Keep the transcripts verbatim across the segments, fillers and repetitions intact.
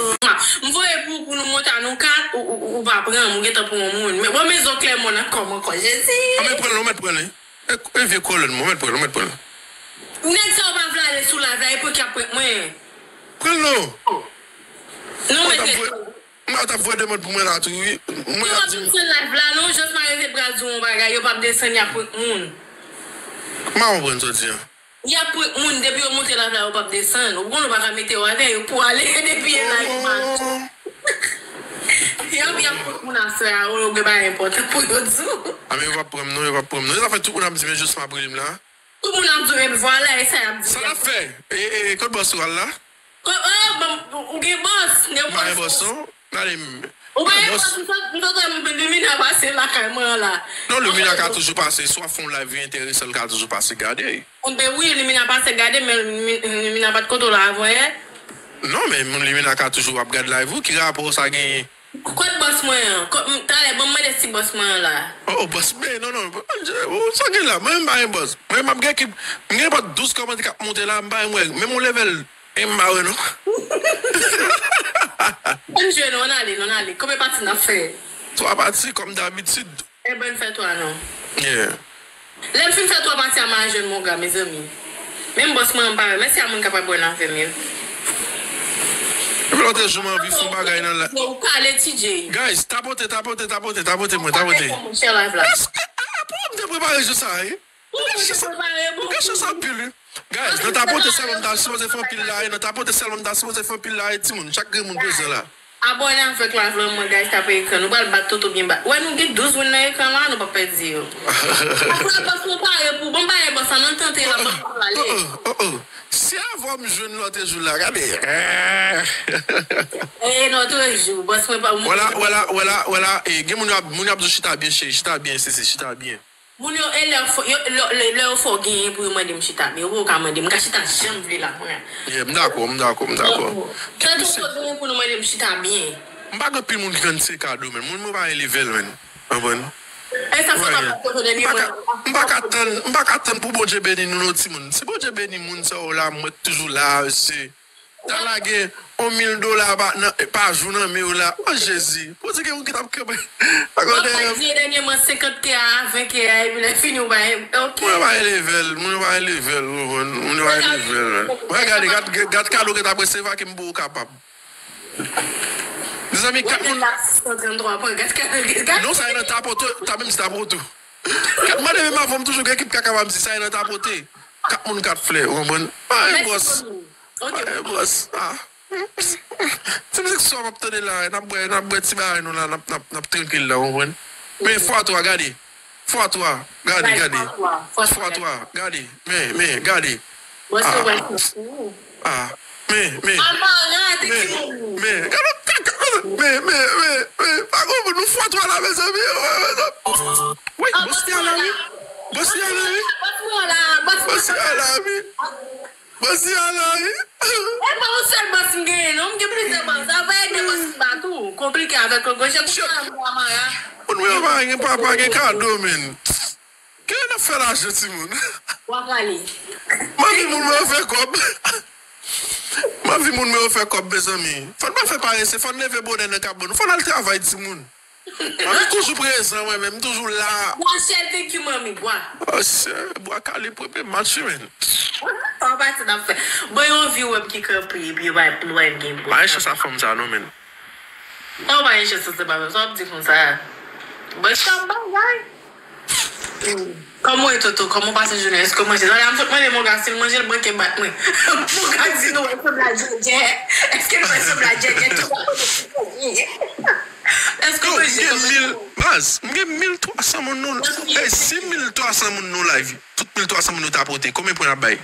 M voye pou, pou nou monte a nou kat, ou, ou, ou pa pran, ou gentan pran yon moun. Men bon, men zo Clermont nan kòm ankò, Jezi. A, mèt pran l, ou mèt pran l, wi. E, e vye kolòn mwen, ou mèt pran l, ou mèt pran l. Nèg sa yo pa vle ale sou live la, e pou ki ap prank mwen. Pran l non. Non, mèt pran l. Mwen t ap voye demande pou mwen la tou, wi. Mwen ap di. Ou pa bezwen live la, non, jans m a rete pral di w yon bagay, yo p ap desann, y ap prank moun. M pa konprann sa w di a. Y ap prank moun, depi yo monte live la, yo p ap desann. Ou konn ou pa ka mete yo atè, yo pou ale, depi e live match. Y ap, y ap prank moun aswè a, ou gen bagay enpòtan pou yo di w. A, men yo p ap pran m non, yo p ap pran m non. E sa fè tout moun ap di, men jous m ap rele m la. Tout moun ap di w, men vwala, e sa y ap di. Sa l ap fè? E, e, e, kot bòs ou al la? Ko-, oh, bon, ou gen bòs, gen bòs. M pa gen bòs non. Gade m. Ou pa gen bòs, m sot, m sot wè Limina pase lakay mwen an la. Non, Limina ka toujou pase. Si w ap fè yon live enteresan, l ka toujou pase gade. Enben wi, Limina pase gade, men Limi-, Limina pa t kote w la avan yè. Non, men moun Limina ka toujou ap gad live ou, ki rapò sa genyen? Kot bòs mwen an? Kot, m, talè, ban m mande si bòs mwen an la. Oh, oh, bòs, men non, non, oh, sa gen la, mwen m pa gen bòs. Mwen m ap gen ekip, m gen pòt douz kòmantè k ap monte la, m pa gen mwen, menm yon level, e m pa wè non. Ann jwe non, ann ale, non, ann ale. Konbyen pati n ap fè? Twa pati, kòm dabitid. Enben n fè twa non. Yeah. Lè m fin fè twa pati a, m a jwenn Monga, mezanmi. Menm bòs mwen an m pa wè, mèsi a moun k ap abòne avè m yo. Epi lòt jou m anvi fè yon bagay nan la. Yo, ou kale T J. Guys, tapote, tapote, tapote, tapote mwen, tapote. Tapote, mon chè, live la. Èske, a, a, pou m te prepare jou sa, wi. Ou gen chans, ou gen chans anpil, wi. Guys, nan tapote sèlman m ta sipoze fè anpil la, e nan tapote sèlman m ta sipoze fè anpil la, e timoun, chak grenn moun prezan la. Abòne avèk live lan mwen, guys, tape ekran. Nou pral bat Toto byen bat. Wè, nou gen douz moun nan ekran la, nou p ap pèdi yo. Apre bòs mwen pare pou, bon, pare bòs la, nan tante la, bòs la pale. Oh, oh, oh, oh. Si avè w m jwenn lòt jou la, gade. E, lòt jou, bòs mwen pa. Wala, wala, wala, wala. E, gen moun yo ap, moun yo ap di w chita byen, cheri, chita byen, sisi, chita byen. Moun yo, e lè yo fò, yo, lè, lè, lè yo fè w genyen pou yo mande m chita byen, yo poko ka mande m, m ka chita jan m vle la, mwen. Yeah, m dakò, m dakò, m dakò. Fè tout sa w genyen pou nou mande m chita byen. M pa gen anpil moun ki konn se kado, men moun mwen pa gen level, men. Konprann? E sa fè w pa pran foto dènye mwen. M pa ka, m pa ka tann, m pa ka tann pou Bondye beni nou, non, timoun. Si Bondye beni moun sa yo la, mwen toujou la, mesye. Ta lage yon mil dola pa, nan, pa jou nan men w la. O Jezi. Pou di gen moun ki t ap kanpe. Akòde. Mwen pa di dènyèman senkant K a, ven K a, epi lè fini ou bay. Ok. Moun yo pa gen level, moun yo pa gen level, ou konprann? Moun yo pa gen level, men. Mwen gade, gad, gad kado ki t ap resevwa ki m pou ou kapab. Mezanmi, kat moun. Non, sa e nan tapote, ta menm si tapote. Kat mande menm avan m toujou gen ekip kaka pa m di sa e nan tapote. Kat moun kat flè, ou konprann? Pa gen bòs. Ok. Mwen, bòs, ah. Ti mizik swa m ap tande la, n ap bwè, n ap bwè ti bagay nou la, n ap, n ap, n ap trankil la, ou konprann? Men fwa twa, gade. Fwa twa, gade, gade. Fwa twa, gade. Men, men, gade. Ah, men, men. Men, men, gade kaka. Men, men, men, men. Pa konprann nou fwa twa la, mezanmi. Wi, bòs te ala, wi. Bòs te ala, wi. Bòs te ala, wi. Bòs yo la, wi. E pa yon sèl bòs m genyen, non. M gen plizyè bòs. Sa va ede bòs m ba tou. Konplike avèk lòt bòs. Jan konsa, m pa mara. Moun mwen pa gen papa, gen kado, men. Kilè n ap fè lajan, timoun? W ap ale. M anvi moun mwen fè kòb. M anvi moun mwen fè kòb, mezanmi. Fò n pa fè parese, fò n leve bonè nan kab nou. Fò n al travay, timoun. Mwen toujou prezan, mwen menm, m toujou la. Bwa chèl, thank you, manmi, bwa. Oh, sè, bwa kale premye match, wi, men. An pati n ap fè. Bon, yo anvi wè m ki kanpe, epi yo pa, yo pa gen bwa. Pa gen chans a fanm sa, non, men. Sa w pa gen chans, se pa menm, sa w ap di konsa. Bon, sa bagay. Kòman w ye, Toto? Kòman w pase jounen? Èske w manje? Talè a m sot mande Monga si l manje, l manke bat mwen. Monga di nou wè sanblaj djèdjè. Èske nou wè sanblaj djèdjè? Èske w manje? Baz, m gen mil twa san moun nou. Ey, si mil twa san moun nou live, tout mil twa san moun nou tapote, konbyen pwen n ap bay?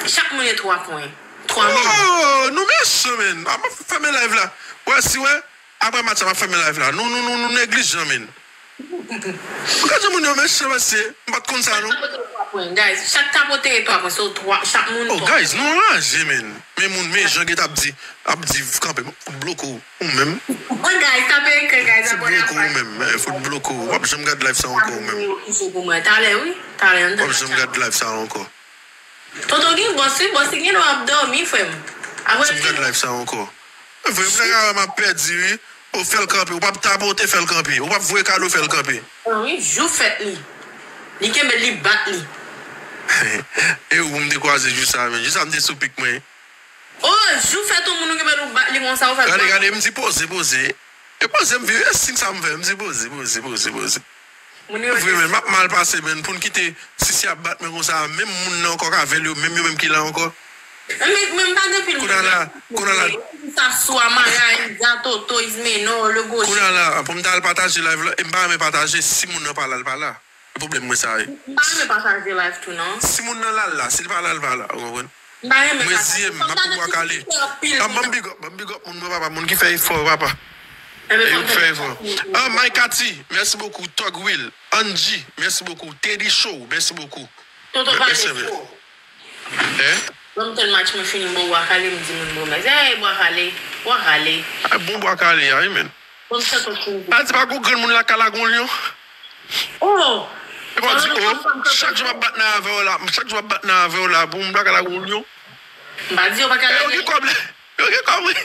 Chak moun gen twa pwen. Twa mil. Oh, nou mechan, men. A, m ap fèmen live la. Wè, si wè, apre match la, m ap fèmen live la. Nou, nou, nou, nou neglijan, men. Ou ka di moun yo mechan, mesye. M pa t konn sa, non. Chak tapote twa pwen, guys. Chak tapote twa pwen. So, twa, chak moun. Oh, guys, nou anraje, men. Men moun, men jan gen t ap di, ap di, kanpe, m ap fout bloke w, ou menm. Bon, guys, tape ekran, guys, abòne avèk. Fout bloke w, ou menm. Eh, fout bloke w. W ap janm gad live sa ankò, ou menm. Talè, wi. Talè, w ap janm gad live sa ankò. Toto gen bòs, wi, bòs li gen dwa ap dòmi, frè m. Apre l fini. Janm gad live sa ankò. Vre, m te ka wè m ap pèdi, wi. Ou fè l kanpe. Ou p ap tape, ou te fè l kanpe. Ou p ap voye kado, fè l kanpe. Wi, jou fèt li. Li kenbe l, li bat li. E ou m te kwaze jou sa, men. Jou sa, m te sou pik mwen. Oh, jou fèt yon moun ou kenbe l, ou bat li konsa, ou fè l. Gade, gade, m di poze, poze. E poze, m vire, e siy sa m fè. M di poze, poze, poze, poze. Vre, men, m ap mal pase, men, pou n kite Sisi ap bat mwen konsa, menm moun nan ankò k avè l yo, menm yo menm ki la ankò. Men, men m pa gen pil moun. Kounye a la, kounye a la. Sa swa Maya, India, Toto, Ismeno, Le Gaucher. Kounye a la, pou m ta al pataje live la, e m pa renmen pataje, si moun nan pa la, l pa la. E pwoblèm mwen sa ye. M pa renmen pataje live tou, non. Si moun nan la, l la, si l pa la, l pa la, ou konprann? Mwen zi m, m ap pran bwa kale. Ban m big up, ban m big up moun mwen, papa, moun ki fè efò, papa. E yo k fè efò. Ah, Mike Cathy, merci beaucoup. Tog Will, Angie, merci beaucoup. Teddy Show, merci beaucoup. Toto pale fò. Hein? Ban m tann match mwen fini, m ba w bwa kale, m di moun bon baz. Hey, bwa kale, bwa kale. Ah, bon bwa kale, a, wi, men. Bon, sa kontinye. A di pa gon granmoun lakay la gon lyon. Oh! E pa di, oh, chak jou m ap bat nan avè w la, chak jou m ap bat nan avè w la, pou m lakay la gon lyon. M pa di yo pa ka. Yo gen kòb, yo gen kòb, wi.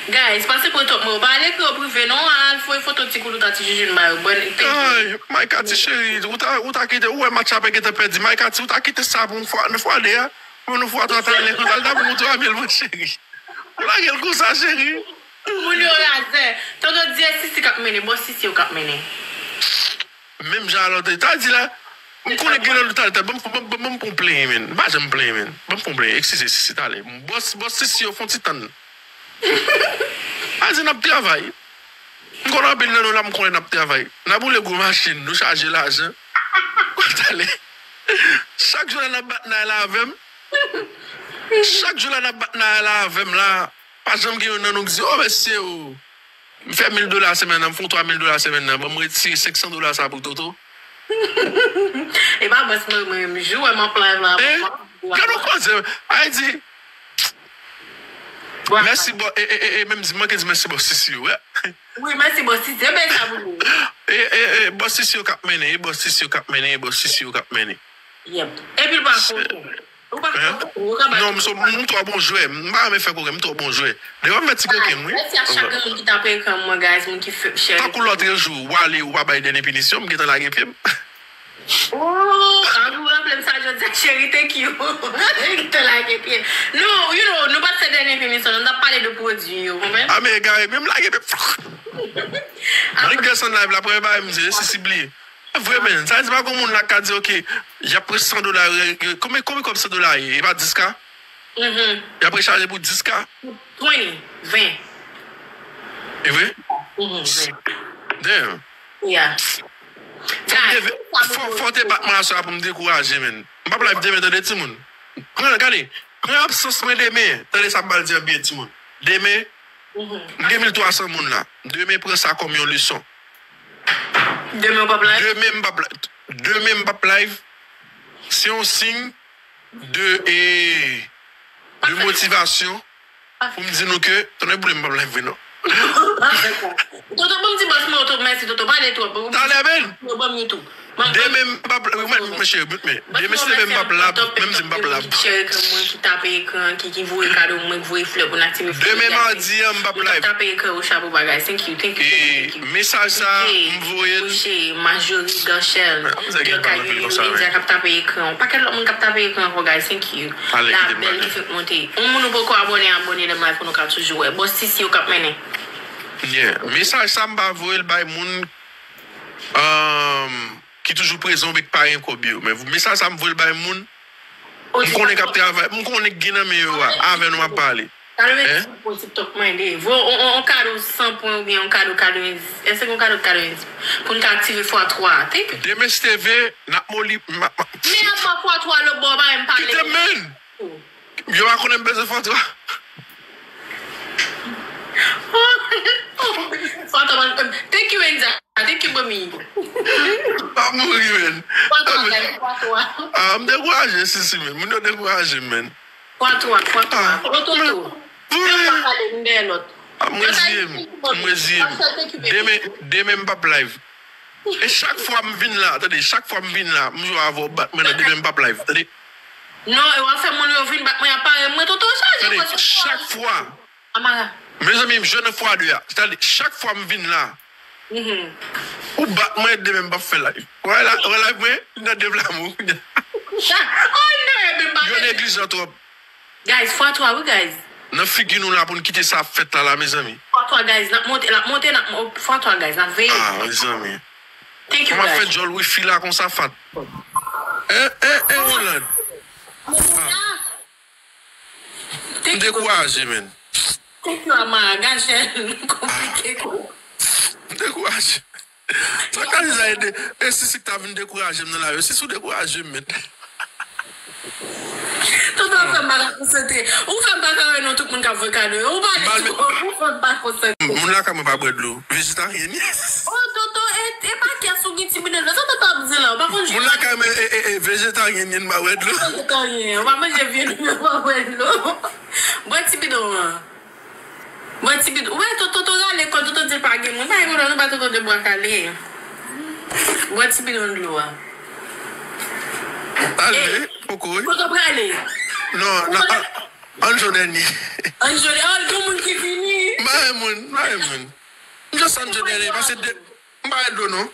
Guys, pase pran top mwen. Ou pa al ekri yo prive, non, al voye foto ti koulout a ti joujou ba yo. Bon, thank you. Ay, Mike Cathy, cheri, ou ta, ou ta kite, ou wè match la ap gentan pèdi. Mike Cathy, ou ta kite sa pou yon fwa, yon fwa de a. Pou yon fwa twa talè konsa, l ta pou yon twa mil, mon cheri. Ou lage l konsa, cheri. Moun yo razè. Tonton di e Sisi k ap mennen. Bon, Sisi yo k ap mennen. Menm jan a lè w te, ta di la, m konnen gen lè w ta, ta, ban m, ban m, ban m, ban m pran plenyen, men. M pa janm plenyen, men. Ban m pran plenyen. Eskize, Sisi, talè. Bòs, bòs Sisi yo fè yon ti tann. A di n ap travay. M konnen anpil nan nou la, m konnen n ap travay. N ap woule gwo machin, nou chaje lajan. Talè. Chak jou la n ap bat nay la avè m. Chak jou la n ap bat nay la avè m la. Pa janm gen youn nan nou ki di, o, mesye, o. M fè mil dola semèn nan, m fè yon twa mil dola semèn nan. Ban m retire senk san dola sa pou Toto. E pa bòs mwen, mwen, m jou wè m ap live la. Eh, gade yon koze. Ay di, mèsi, bò, e, e, e, e, menm di, manke di mèsi, bò, Sisi, wè. Wi, mèsi, bò, Sisi. E ben sa pou nou. E, e, e, bò, Sisi yo k ap mennen, e bò, Sisi yo k ap mennen, e bò, Sisi yo k ap mennen. Yep. Epi l pa kontan. Ou pa kontan, ou ka bay. Non, m so, m twò bon jwè. M pa renmen fè koken, m twò bon jwè. Devan m fè ti koken, wi. Mèsi a chak moun ki tape ekran mwen, guys, moun ki fè share. Tankou lòt jou, w ale, ou pa bay dènye pinisyon, m gentan lage pye m. Oh, a, ou raple m sa jodi a, cheri, thank you. Gentan lage pye. Non, you know, nou pa t fè dènye pinisyon, nou t ap pale de pwodui yo, konprann? A, men egare, men m lage pye m. Mwen ki desann live la, premye bagay m di, e Sisi bliye. Vre, men. Sa vle di pa gon moun la k ka di, oke, y ap pran san dola, yo, yo, konbyen, konbyen kòb san dola ye? E pa dis ka? Y ap rechaje pou dis ka? Twenty, ven. E vre? Damn. Yeah. Fò m te, fò, fò w te bat mwen aswè a pou m dekouraje, men. M p ap live demen, tande, timoun. Pran, gade, pran absans mwen demen. Tande sa m pral di an byen, timoun. Demen, m gen mil twa san moun la. Demen, pran sa kòm yon leson. Demen w p ap live? Demen m p ap live. Demen m p ap live. Se yon siy de, e, de motivasyon pou m di nou ke, tande boule m p ap live vre non. Toto, ban m di bòs mwen, Toto, mèsi, Toto, pale twòp. Talè, men. Yo ban m YouTube. Demen m p ap, mwen, mwen, cheri, bout men. Demen, si demen m p ap la, menm si m p ap la. Share ekran mwen, ki tape ekran, ki, ki voye kado mwen, ki voye flè pou Native. Demen madi an, m p ap live. Tape ekran ou chapo bagay. Thank you, thank you, thank you, thank you. Mesaj sa, m voye l. Mouche, Majori, Ganchèl, Dèkay, Yoyo, Media k ap tape ekran. Yon pakèt lòt moun k ap tape ekran ankò, guys. Thank you. La Bèl ki fèk monte. Yon moun ou poko abòne, abòne nan live pou nou ka toujou wè. Bòs Sisi yo k ap mennen. Yeah. Mesaj sa, m pa voye l bay moun, um, ki toujou prezan oubyen ki pa gen kòb yo. Men mesaj sa m voye l bay moun m konnen k ap travay, m konnen k gen nan men yo a, avè nou m ap pale. Talè, ti pou TikTok mwen de. Voye on, on, on kado san pwen oubyen on kado katrevenndis. Èske gon kado katrevenndis? Pou n ka aktive fwa twa a. Thank you. Demen si te vle, n ap moli, m ap, m ap. Men apa fwa twa lòt bò, ba m pale. Kite m, men. Yo pa konnen m bezwen fwa twa. Fwa twa, thank you, Enza. Thank you, Bami. M ap mouri, men. Fwa twa, guys, fwa twa. Ah, m dekouraje, Sisi, men. Moun yo dekouraje m, men. Fwa twa, fwa twa. Ototo. Fwa twa, m dèyè lòt. Ah, m reziye m. M reziye m. Demen, demen m p ap live. E chak fwa m vin la, tande, chak fwa m vin la, m jwe avè w, bat mwen nan demen m p ap live, tande. Non, e w ap fè moun yo vin bat mwen, y ap pare Chak fwa. Amara. Mezanmi, m jwenn fwa de a. Sètadi, chak fwa m vin la, ou bat mwen, de menm pa fè live. Wè la, wè live mwen, li nan dev lamour. Oh non, e menm pa. Yo neglijan twòp. Guys, fwa twa, wi, guys. Nan figi nou la pou n kite sa ap fèt la, la, mezanmi. Fwa twa, guys, n ap monte, n ap monte, n ap mon-, fwa twa, guys, n ap veye. Ah, mezanmi. Thank you, Kòman fè guys. Djòl wifi la konsa, Fat? Eh, eh, eh, Roland. M dekouraje, men. Thank you, Amara. Gajèl, konplike kou. M dekouraje. Sa ka di sa ede. E si si ta vin dekouraje m nan la yo. Si sou dekouraje m, men. Tonton fè m pa konsantre. Ou fè m pa ka wè non tout moun k ap voye kado yo. Ou pa di ou fè m pa konsantre. Moun lakay mwen pa bwè dlo. Vejetaryen. Oh, tonton, e, e pa kès ou gen ti bidon dlo. Sa tonton ap di la? Ou pa konn Moun lakay mwen, e, e, e, vejetaryen, pa bwè dlo. Vejetaryen. Ou pa manje vye dlo, pa bwè dlo. Bwè ti bidon an. Bwè ti bidon. Ou wè, tonton, tonton rale kò, tonton di l pa gen moun. Pa gen pwoblèm, nou ba tonton de bwa kale. Bwè ti bidon dlo a. Ale, poko, wi. Kote w prale? Non, non, a, ann jwe dènye. Ann jwe, oh, gon moun ki vini. M pa renmen moun, m pa renmen moun. M just ann jwe dènye, pase de, m pa renmen dlo, non.